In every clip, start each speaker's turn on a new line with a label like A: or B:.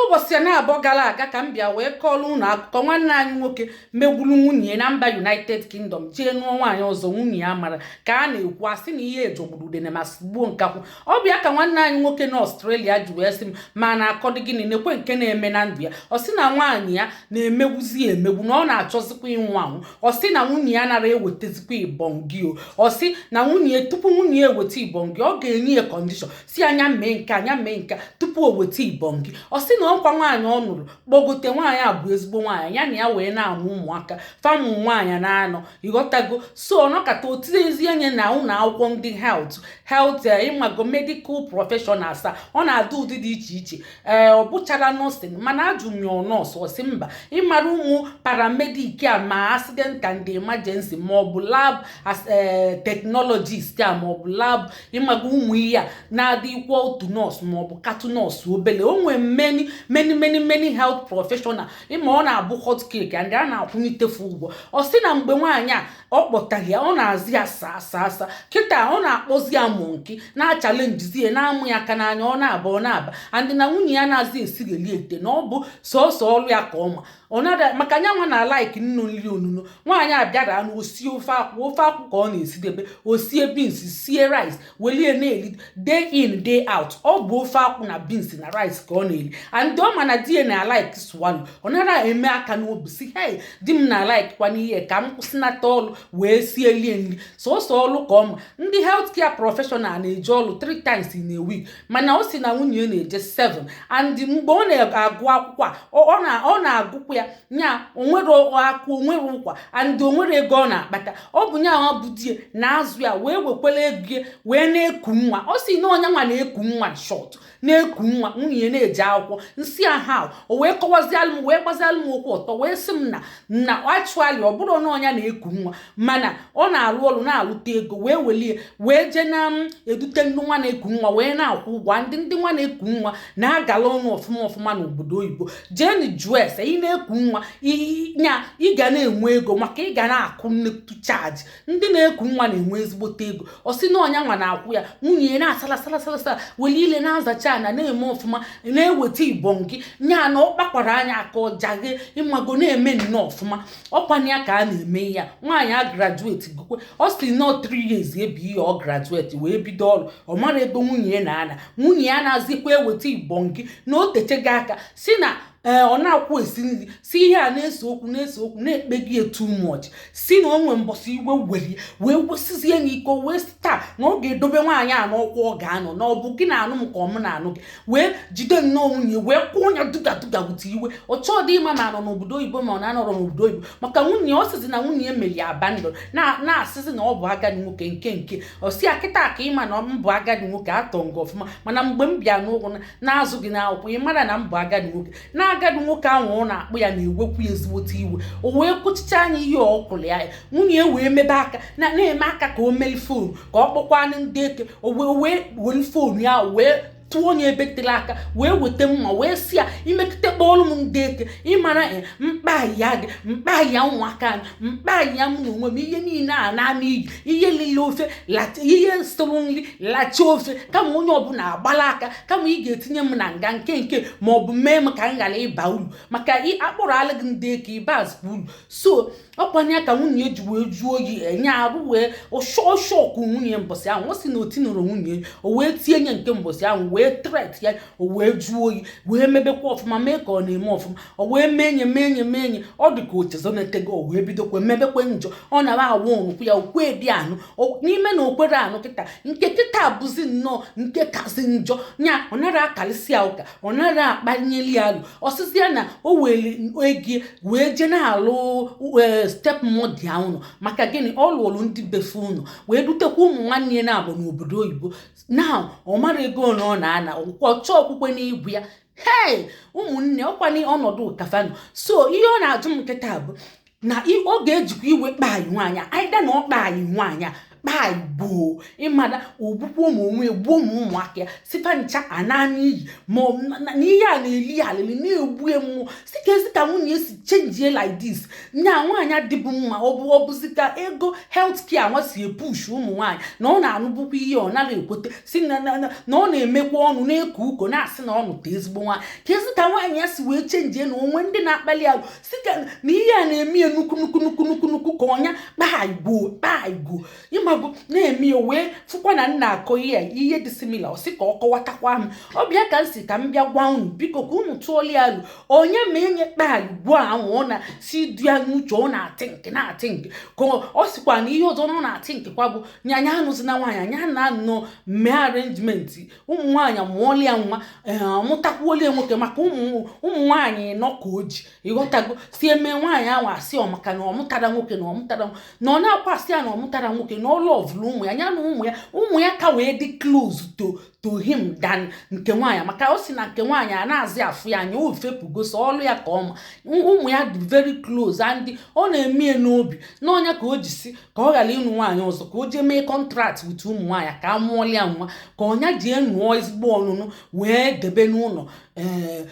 A: Ụbọchị na-abụọ gara aga ka m bịa wee kọọrọ unu akụkọ nwanne anyị nwoke megburu nwunye na mba United Kingdom, jee nụọ nwaanyị ọzọ. Nwunye ya mara ka a na-ekwu, asị na ihe ejogburu udene ma sigbuo nkakwụ. Ọ bụ ya ka nwanne anyị nwoke na Australia ji wee sị m ma na-akọdị gịnị nekwe nke na-eme na ndụ ya. Ọ sị na nwaanyị ya na-emegbuzi ya emegbu, na ọ na-achọzikwa ịnwụ anwụ. Ọ sị na nwunye ya nara ewetazikwa ibọngị o. Ọ sị na nwunye, tupu nwunye ya eweta ibọngị, ọ ga-enye ya condition, si anya mee nke, anya mee nke, tupu o weta ibọngị. Ọ sị na ọkwa nwaanyị ọ nụrụ kpọgote nwaanyị a bụ ezigbo nwaanyị, ya na ya wee na-amụ ụmụaka, famụ nwaanyị na-anọ, ịghọtago? So ọnọkata otinyezi anya na ụlọ akwụkwọ ndị health, ịmago, medical professionals a ọ na-adị ụdị dị iche iche. Ee, ọ bụchara nursing, mana ajụ m ya, nọọsụ? Ọ sị mba, ịmara ụmụ paramedic a, ma accident and emergency, ma ọ bụ lab technologist a, ma ọ bụ lab, ịmago, ụmụ ihe a na-adị equal to nurse ma ọ bụ catụ nọọsụ obele. O nwee many, many, many, many health professional, ịma, ọ na-abụ hot cake and a na-akwụnitefu ụgwọ. Ọ sị na mgbe nwaanyị a ọ kpọtara ya, ọ na-azị ya saa asa asa. Kịta ọ na-akpọzi ya monkey, na-achallengizi ya, na-amụ ya aka n'anya, ọ na-aba, ọ na-aba. And na nwunye ya na-azị esigheli ete, na ọ bụ sọọsọ ọrụ ya ka ọ ma ọ nada, maka nya nwa na like nnu nri onuno. Nwaanyị a bịara na osie ofe akwụ, ofe akwụ ka ọ na-esidebe, osie beans, sie rice, welie na-eri day in, day out. Ọ bụ ofe akwụ na beans na rice ka ọ na-eri. And ọ ma na di ya na like swallow, ọ nara eme aka n'obi si, "Hey, di m na like kwana ihe, ka m kwụsịnata ọrụ wee sie lie nri." Sọsọ ọrụ ka ọ ma. Ndị health care professional na-eje ọrụ 3 times in a week, mana ọ si na nwunye ya na-eje 7. And mgbe ọ na-agụ akwụkwọ a, ọ na-agụkwa ya nya onwere akwụ, onwere ụkwa, and onwere ego ọ na-akpata. Ọ bụ nya bụ di na-azụ ya, wee wekwere ego ya wee na-eku nwa. Ọ si na ọnya nwa na-eku nwa, short na-eku nwa, nwunye na-eje akwụkwọ. Nsị aha, o wee kọwazialụ m, wee gbazialụ m okwu ọtọ, wee sị m na actually ọ bụrụ na ọnya na-eku nwa, mana ọ na-alụ ọrụ na-alụta ego, wee welie wee jee na m edute ndị nwa na-eku nwa, wee na-akwụ ụgwọ. Ndị nwa na-eku nwa na-agala ọnụ ọfụma ọfụma n'obodo oyibo. Jee jụọ ese. Ị na-eku nwa nya, ị ga na-enwe ego, maka ị ga na-akụ nnekwu charge. Ndị na-eku nwa na-enwe ezigbote ego. Ọ sị na ọnya nwa na-akwụ ya, nwunye ya na-asala sala sala sala, wele ile na-azacha ana, na-eme ọfụma, na-eweta ibọngị nya, na ọ kpakwara anya aka ọjaghe, ịmago, na-eme nnọọ ọfụma. Ọkwana ya ka a na-eme ya. Nwaanyị a graduate gokwe. Ọ sị nọọ 3 years ebi ihe ọ graduate wee bido ọrụ. Ọ mara ego nwunye ya na-ana. Nwunye ya na-azikwa eweta ibọngị na o techego aka, si na ee, ọ na-akwụ esi nri, si ihe a na-ese okwu, na-ese okwu, na-ekpe gị too much. Si na o nwe mbọsị iwe were wee wesizie ya ike, wee sị taa na ọ ga-edobe nwaanyị a n'ọkwa ọ ga-anọ, na ọ bụ gị na-anụ m ka ọ m na-anụ gị, wee jide nnọọ nwunye wee kwụọ ya duga duga wute iwe. Ọ chọọ dị ịma ma nọ n'obodo oyibo ma ọ na-anọrọ n'obodo oyibo, maka nwunye ọ sịzi na nwunye ya meri abandon, na-asịzi na ọ bụ agadi nwoke nke ọ si ya kịta ka ịma na m bụ agadi nwoke atọ nga ọfụma, mana mgbe m bịa n'ụgwọ na-azụ gị n'akwụkwọ, ị mara na m bụ agadi nwoke. Na agadi nwoke ahụ ọ na-akpụ ya na-ewekwu ya ezigbote iwe. O wee kwụchicha anya ihe ọ kwụrụ ya. Nwunye ya wee mebe aka na-eme aka ka o meli phone, ka ọ kpọkwanụ ndị eke. O wee were phone ya wee tụọ onye ebe tere aka, wee weta mma, wee si ya, "Imekite kpọọrọ m ndị eke, ịmara mkpa ya gị, mkpa ya ụmụaka anyị, mkpa ya m na onwe m, ihe niile a na-ama iyi ihe lile ofe, ihe sụrụ nri lachaa ofe, kama onye ọbụla agbala aka, kama ị ga-etinye m na nga nke ma ọ bụ mee m ka m ghara ịba uru, maka akpọrọ alụ gị ndị eke ịbazikwa uru." So ọkwanye ya ka nwunye ji wee juo oyi, enye arụ, wee ọshọkụ nwunye mbọsị ahụ. Ọ sị na o tinụrụ nwunye, o wee tie nye nke mbọsị ahụ, wee threat ya, o wee juo oyi, wee mebekwa ọfụma, mee ka ọ na-eme ọfụma. O wee mee nye, mee nye, mee nye, ọ dị ka ochezonetego. O wee bidokwe mebekwe njọ. Ọ na awụ onukwu ya okwe dị anụ n'ime na okwere anụ. Kịta nke kịta bụzi nnọọ nke kazi njọ nya. Ọ nara akalịsị ya ụka, ọ nara akpanyeli ya alụ. Ọsịsị ya na o were ego wee jee na-alụ step mother ụnụ. Maka gịnị? Ọ lụrụ ndị befe ụnụ, wee dutekwa ụmụ nwanne ya na-abụ n'obodo oyibo na ọ mara ego na ọ na-ana ọchọ okwukwe n'igwu ya. Hei, ụmụnne, ọkwanye ọnọdụ kafano. So ihe ọ na-ajụ m nkịta bụ na ọ ga-ejikwa iwe kpa anyị nwaanyị aịda na ọ kpa anyị nwaanyị a. Kpaa igbo, ịmana ogbukwa ụmụ onwe, gbuo ụmụ ụmụaka ya, sifa ncha ana n'iyi. Ma na ihe a na-eli ya alili, na-egbu mmụọ, si ka ezi ka nwunye si changie like this. Nya nwaanyị adịbụ mma, ọ bụ ọ bụzi ka ego health care nwa si epush ụmụ nwaanyị na ọ na-anụbukwa ihe ọ naghị ekwete, si na na ọ na-emekwa ọnụ na-eku uko, na-asị na ọ nụta ezigbo nwaanyị. Ka ezi ka nwaanyị ya si wee changie na onwe ndị na-akpali alụ, si ka na ihe a na-eme ya nnukwu nnukwu nnukwu nnukwu nnukwu, ka ọnya kpaa igbo, kpaa igbo, ịmago na-eme ya. Wee fụkwa na nna akọ ihe dị similar, ọ sị ka ọ kọwatakwa m. Ọ bịa ka m si ka m bịa gwa unu, biko, ka unu tụọla ya alụ onye ma enye kpaa igbo ahụ ọ na si dị ya n'uche. Ọ na-atị nke na-atị nke ka ọ sịkwa na ihe ọzọ ọ na-atị nkekwa bụ nya anụzi na nwaanyị anya na-anọ mee arrangement ụmụ nwaanyị mụọla ya nwa, mụtakwuola ya nwoke, maka ụmụ nwaanyị nọ ka o ji ịghọtago si eme nwaanyị ahụ, asị ọ maka na ọ mụtara nwoke, na ọ mụtara, na ọ na-akwa asị ya na ọ mụtara nwoke, na ọ lovelụ ụmụ ya, ya na ụmụ ya ka wee dị close to him than nke nwaanyị, maka ọ sị na nke nwaanyị a na-azị afụ ya anya, o fepụgo so ọlụ ya ka ọma. Ụmụ ya dị very close and ọ na-eme ya n'obi n'ọnya ka o ji si ka ọ ghara ịnụ nwaanyị ọzọ, ka o jee mee contract with ụmụ nwaanyị ka a mụọla ya nwa, ka ọnya jee nụọ ezigbo ọnụnụ wee debe n'ụlọ, ee,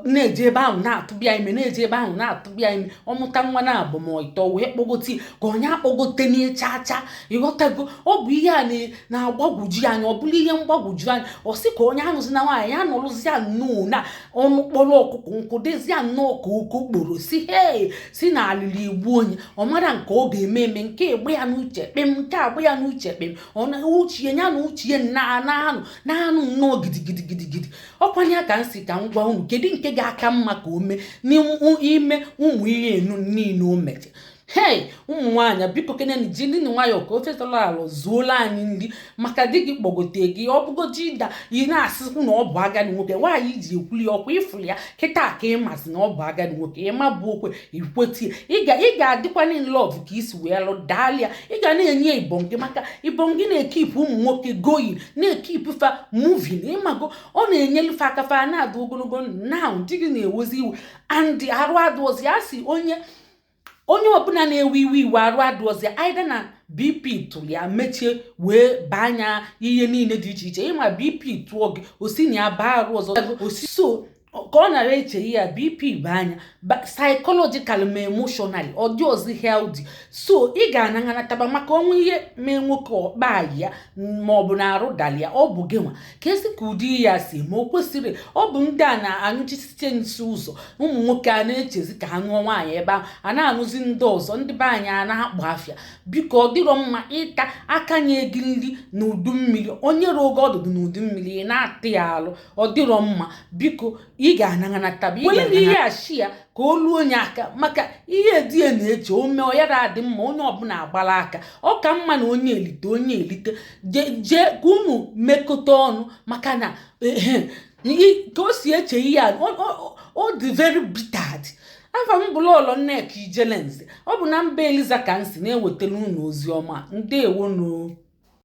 A: na-eje ebe ahụ na-atụbịa ime, na-eje ebe ahụ na-atụbịa ime, ọmụta nwa na abụ ma ịtọ wee kpọgote, ka onye akpọgote n'ihe chaa chaa, ịghọtago? Ọ bụ ihe a na-agbagwoju anya, ọ bụrụ ihe mgbagwoju anya. Ọ sị ka onye anụzi na nwaanyị ya nọrụzia nnọọ na ọnụ kpọrọ ọkụkọ nkụ, dịzịa nnọọ ka oke okporo si hei, si na alili egbu onye ọ mara nke ọ ga-eme eme, nke egbe ya n'uche kpem, nke agba ya n'uche kpem, ọ na uchie ya na uchie na na-anụ na-anụ nnọọ gidigidigidigidi. Ọkwanye ka m si ka m gwa unu, kedu nke ga-aka mma ka o mee n'ime ụmụ ihe enu niile o meche? Hei, ụmụ nwaanyị, biko, keneni jilinu nwayọọ ka ofe tọrọ alụ zuola anyị nri, maka di gị kpọgote gị, ọ bụgoji ịda ị na-asịkwu na ọ bụ agadi nwoke. Nwaanyị iji ekwuli ọkwa ịfụrụ ya kịta ka ịmazi na ọ bụ agadi nwoke, ịma bụ okwe ikwetie, ị ga-adịkwa in love ka isi wee lụ daalịa. Ị ga na-enye ibongi, maka ibongi na-ekeepụ ụmụ nwoke going, na-ekeepụ fa moving, ịmago, ọ na-enyelu fa aka fa na-adụ ogologo. Now di gị na-ewezi iwe and arụ adụọzi ya, si onye ọbụla na-ewe iwe iwe arụ adụọzi ya, either na BP tụrụ ya mechie wee baa anya ihe niile dị iche iche. Ịma BP tụọ gị, osi na ya baa arụ ọzọ osi, so ka ọ nara eche ihe ya BP baa anya psychological ma emotionally ọ dị ọzọ healthy. So ị ga-anaghanataba maka ọnwa ihe mee nwoke ọkpa ya ma ọ bụ na arụ dali ya, ọ bụ gị nwa ka esi ka ụdị ihe ya si eme. O kwesịrị ọ bụ ndị a na-anyụchisite nsi ụzọ ụmụ nwoke a na-echezi ka ha nụọ nwaanyị ebe ahụ a na-anụzi ndị ọzọ, ndị be anyị a na-akpọ afịa. Biko, ọ dịrọ mma ịta aka nye gị nri na udu mmiri, onye ruo oge ọdụdụ na udu mmiri ị na-atị ya alụ, ọ dịrọ mma. Biko, ị ga-anaghanataba were na ihe ashi ya ka o luo onye aka, maka ihe die na-eche ome ọ yara adị mma. Onye ọbụla agbala aka, ọ ka mma na onye elite, onye elite jee ka unu mekọta ọnụ, maka na ka o si eche ihe a ọ dị very bitter. Afa m bụ Lọlọ Nneka Ijelenze. Ọ bụ na mba Eliza ka m si na-ewetara unu ozi ọma. Ndewonu.